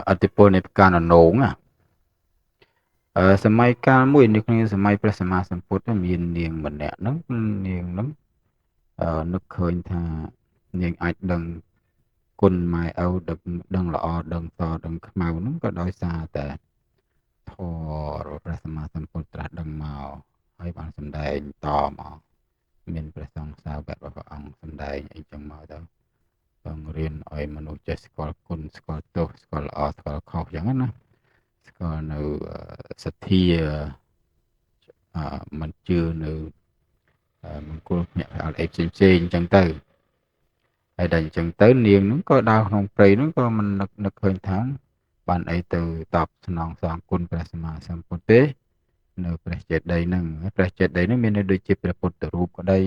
អតិពលនៃផ្កាននងណាសម័យកាលមួយនៅក្នុងសម័យព្រះសម្មាសម្ពុទ្ធមាននាងម្នាក់ហ្នឹងនាងហ្នឹងនឹកឃើញថានាងអាចដឹងគុណម៉ែឪដឹងល្អដឹងសដឹងខ្មៅហ្នឹងក៏ដោយសារតែធម៌របស់ព្រះសម្មាសម្ពុទ្ធត្រាស់ដឹងមកហើយបានសម្ដែងតមកមានព្រះសង្ឃសាវករបស់ព្រះអង្គសម្ដែងអីចឹងមកទៅបង្រៀនឲ្យមនុស្សចេះស្គាល់គុណស្គាល់ទោសស្គាល់ល្អស្គាល់ខុសចឹងណាស្គាល់នៅសទ្ធាមិនជឿនៅមង្គលភ្នាក់ផលអីផ្សេងផ្សេងអញ្ចឹងទៅហើយដល់អញ្ចឹងទៅនាងហ្នឹងក៏ដើរក្នុងព្រៃហ្នឹងក៏មិននឹកឃើញថាបានអីទៅតបស្នងសងគុណព្រះសម្មាសម្ពុទ្ធទេនៅព្រះចេតិយហ្នឹងព្រះចេតិយហ្នឹងមានដូចជាព្រះពុទ្ធរូបក្តី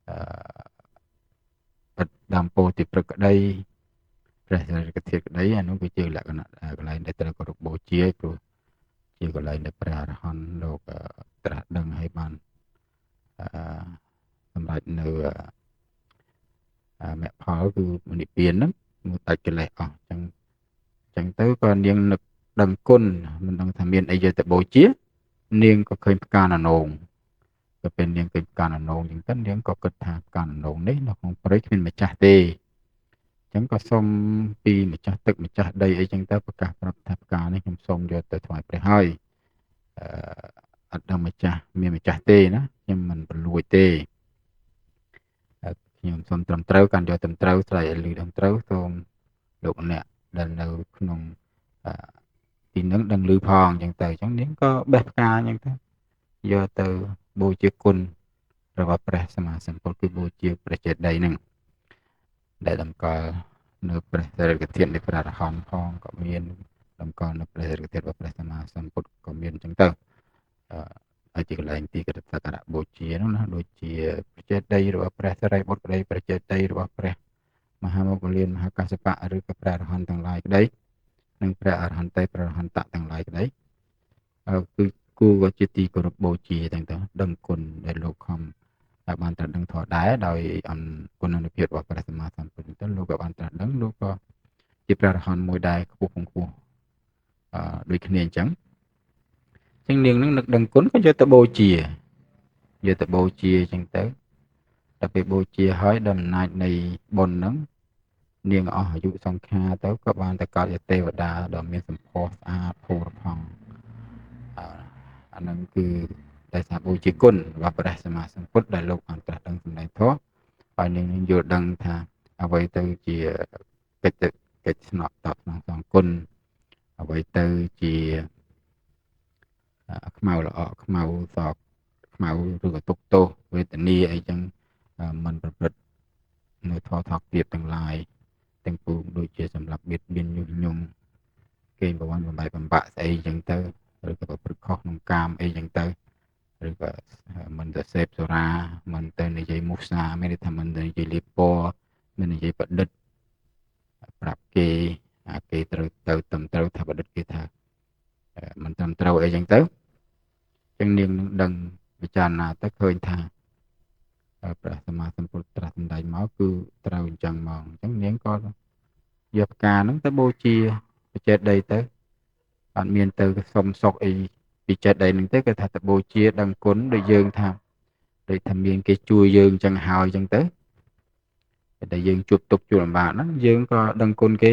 អឺដើមពោធិព្រឹក្សក្តីព្រះសារីរិកធាតុក្តីអានោះគឺជាលក្ខណៈកន្លែងដែលត្រូវគោរពបូជាព្រោះជាកន្លែងដែលព្រះអរហន្តលោកត្រាស់ដឹងហើយបានអឺសម្រេចនៅមគ្គផលគឺនិព្វានហ្នឹងមួយដាច់កិលេសអស់អញ្ចឹងទៅក៏នាងនឹកដឹងគុណមិនដឹងថាមានអីយកទៅបូជានាងក៏ឃើញផ្កាននងក៏ពេលនាងឃើញផ្កាននងអញ្ចឹងទៅនាងក៏គិតថាផ្កាននងនេះនៅក្នុងព្រៃគ្មានម្ចាស់ទេអញ្ចឹងក៏សុំពីម្ចាស់ទឹកម្ចាស់ដីអីចឹងទៅប្រកាសប្រាប់ថាផ្កានេះខ្ញុំសូមយកទៅថ្វាយព្រះហើយអឺអត់ដឹងម្ចាស់មានម្ចាស់ទេណាខ្ញុំមិនប្រលួចទេខ្ញុំសូមត្រឹមត្រូវកាន់យកត្រឹមត្រូវស្រែកឲ្យលឺត្រឹមត្រូវសូមលោកអ្នកដែលនៅក្នុងទីនឹងដឹងលឺផងអញ្ចឹងទៅអញ្ចឹងនាងក៏បេះផ្កាអញ្ចឹងទៅយកទៅបូជាគុណរបស់ព្រះសម្មាសម្ពុទ្ធគឺបូជាព្រះចេតិយហ្នឹងដែលតម្កល់នៅព្រះសារីរិកធាតុនៃព្រះអរហន្តផងក៏មានតម្កល់នៅព្រះសារីរិកធាតុរបស់ព្រះសម្មាសម្ពុទ្ធក៏មានអញ្ចឹងទៅហើយជាកន្លែងទីកសក្ការៈបូជានោះណាដូចជាព្រះចេតិយរបស់ព្រះសារីបុត្រក្តីព្រះចេតិយរបស់ព្រះមហាមោគលានមហាកស្សបៈឬក៏ព្រះអរហន្តទាំងឡាយក្តីនិងព្រះអរហន្តេព្រះអរហន្តៈទាំងឡាយក្តីគឺគូក៏ជាទីគោរពបូជាទាំងទៅដឹងគុណដែលលោកខំតែបានត្រាស់ដឹងធម៌ដែរដោយគុណនុភាពរបស់ព្រះសម្មាសម្ពុទ្ធទៅលោកក៏បានត្រាស់ដឹងលោកក៏ជាព្រះអរហន្តមួយដែរខ្ពស់ខ្ពស់ដូចគ្នាអញ្ចឹងចឹងនាងនឹងនឹកដឹងគុណក៏យកទៅបូជាយកទៅបូជាអញ្ចឹងទៅដល់ពេលបូជាហើយដល់អំណាចនៃបុណ្យហ្នឹងនាងអស់អាយុសង្ខារទៅក៏បានទៅកើតជាទេវតាដ៏មានសម្ផស្សស្អាតផូរផង់អាហ្នឹងគឺដោយសារបូជាគុណរបស់ព្រះសម្មាសម្ពុទ្ធដែលលោកបានត្រាស់ដឹងសម្ដែងធម៌ហើយនាងនឹងយល់ដឹងថាអ្វីទៅជាកិច្ចស្នប់តបស្នងសងគុណអ្វីទៅជាខ្មៅល្អខ្មៅសខ្មៅឬក៏ទុកទោសវេទនាអីចឹងមិនប្រព្រឹត្តនៅធម៌ថោកទាបទាំងឡាយទាំងពួងដូចជាសម្រាប់បៀតបៀនញុះញង់គេប្រវត្តិបំបែកបំបាក់ស្អីចឹងទៅឬក៏ប្រព្រឹត្តខុសក្នុងកាមអីចឹងទៅឬក៏មិនទៅសេពសុរាមិនទៅនិយាយមុសាមានន័យថាមិនទៅនិយាយលាបពណ៌មិននិយាយប្រឌិតប្រាប់គេអាគេត្រូវទៅត្រឹមត្រូវថាប្រឌិតគេថាមិនត្រឹមត្រូវអីចឹងទៅចឹងនាងនឹងដឹងពិចារណាទៅឃើញថាព្រះសម្មាសម្ពុទ្ធត្រាស់សម្ដែងមកគឺត្រូវអញ្ចឹងហ្មងអញ្ចឹងនាងក៏យកផ្កាហ្នឹងទៅបូជាព្រះចេតិយទៅអត់មានទៅសុំសុខអីពីចេតិយហ្នឹងទេគេថាទៅបូជាដឹងគុណដូចយើងថាដូចថាមានគេជួយយើងអញ្ចឹងហើយអញ្ចឹងទៅតែយើងជួបទុក្ខជួបលំបាកហ្នឹងយើងក៏ដឹងគុណគេ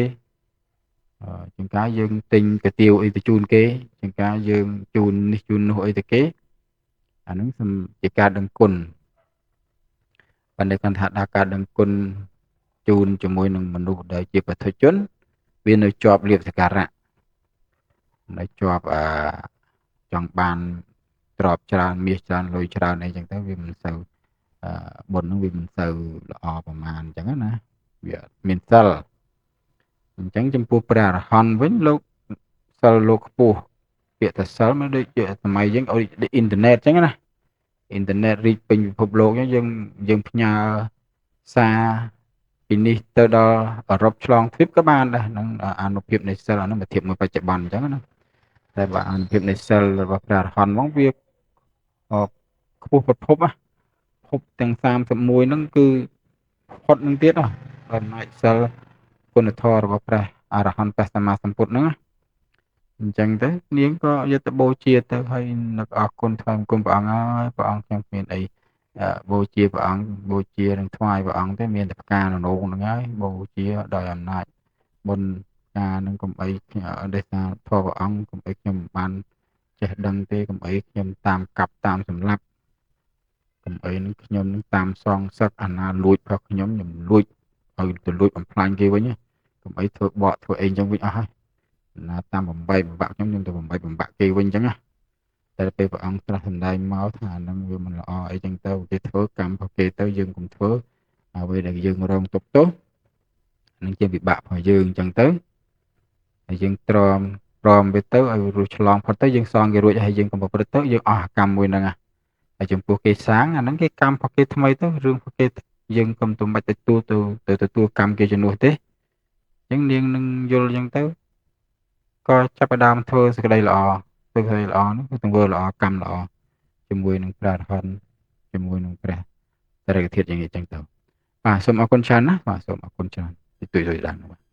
ជាងការយើងទិញកាទៀវអីទៅជូនគេជាងការយើងជូននេះជូននោះអីទៅគេអាហ្នឹងជាការដឹងគុណប៉ុន្តែគាត់ថាដល់ការដឹងគុណជូនជាមួយនឹងមនុស្សដែលជាបឋិជនវានៅជាប់លាភសក្ការៈនៅជាប់ចង់បានទ្រព្យច្រើនមាសច្រើនលុយច្រើនអីចឹងទៅវាមិនសូវបុណ្យហ្នឹងវាមិនសូវល្អប្រហែលអញ្ចឹងណាវាមានសិលអញ្ចឹងចំពោះព្រះអរហន្តវិញលោកសិលលោកខ្ពស់ពាក្យថាសិលមិនដូចជាសម័យយើងឲ្យអ៊ីនធឺណិតអញ្ចឹងណាអ៊ីនធឺណិតរីកពេញពិភពលោកអញ្ចឹងយើងផ្ញើសារពីនេះទៅដល់អឺរ៉ុបឆ្លងទ្វីបក៏បានដែរនឹងអានុភាពនៃសិលអានោះមកធៀបមួយបច្ចុប្បន្នអញ្ចឹងណាតែបើអានុភាពនៃសិលរបស់ព្រះអរហន្តហ្មងវាខ្ពស់ប្រភពភពទាំង31ហ្នឹងគឺផុតនឹងទៀតដល់អំណាចសិលគុណធម៌របស់ព្រះ អរហន្តព្រះសម្មាសម្ពុទ្ធហ្នឹងអញ្ចឹងទៅនាងក៏យកទៅបូជាទៅហើយនឹកអរគុណថ្វាយបង្គំព្រះអង្គហើយព្រះអង្គខ្ញុំគ្មានអីបូជាព្រះអង្គបូជានឹងថ្វាយព្រះអង្គទេមានតែផ្កាននងហ្នឹងហើយបូជាដោយអំណាចបុណ្យការនឹងកុំអីដោយសារធម៌ព្រះអង្គកុំអីខ្ញុំបានចេះដឹងទេកុំអីខ្ញុំតាមកាប់តាមសម្លាប់កុំអីនឹងខ្ញុំនឹងតាមសងសឹកអាណាលួចរបស់ខ្ញុំខ្ញុំលួចឲ្យទៅលួចបំផ្លាញគេវិញកុំអីធ្វើបកធ្វើអីអញ្ចឹងវិញអស់ហើយណាតាមបំបីបំបាក់ខ្ញុំខ្ញុំទៅបំបីបំបាក់គេវិញអញ្ចឹងណាតែពេលព្រះអង្គត្រាស់សម្ដែងមកថាហ្នឹងវាមិនល្អអីចឹងទៅគេធ្វើកម្មរបស់គេទៅយើងកុំធ្វើអ្វីដែលយើងរងទុក្ខទោសនឹងជាវិបាករបស់យើងអញ្ចឹងទៅហើយយើងទ្រាំព្រមវាទៅឲ្យរួចឆ្លងផុតទៅយើងសងគេរួចហើយយើងកុំប្រព្រឹត្តទៅយើងអស់កម្មមួយហ្នឹងហើយចំពោះគេសាងអាហ្នឹងគេកម្មរបស់គេថ្មីទៅរឿងរបស់គេយើងកុំទៅមិនទទួលទៅទទួលកម្មគេជំនួសទេអញ្ចឹងនាងនឹងយល់អញ្ចឹងទៅក៏ចាប់ផ្ដើមធ្វើសេចក្តីល្អធ្វើសេចក្តីល្អនោះគឺទង្វើល្អកម្មល្អជាមួយនឹងព្រះអរហន្តជាមួយនឹងព្រះសារីរិកធាតុយ៉ាងនេះអញ្ចឹងទៅបាទសូមអរគុណច្រើនណាស់បាទសូមអរគុណច្រើនទីទួយៗដែរបាទ។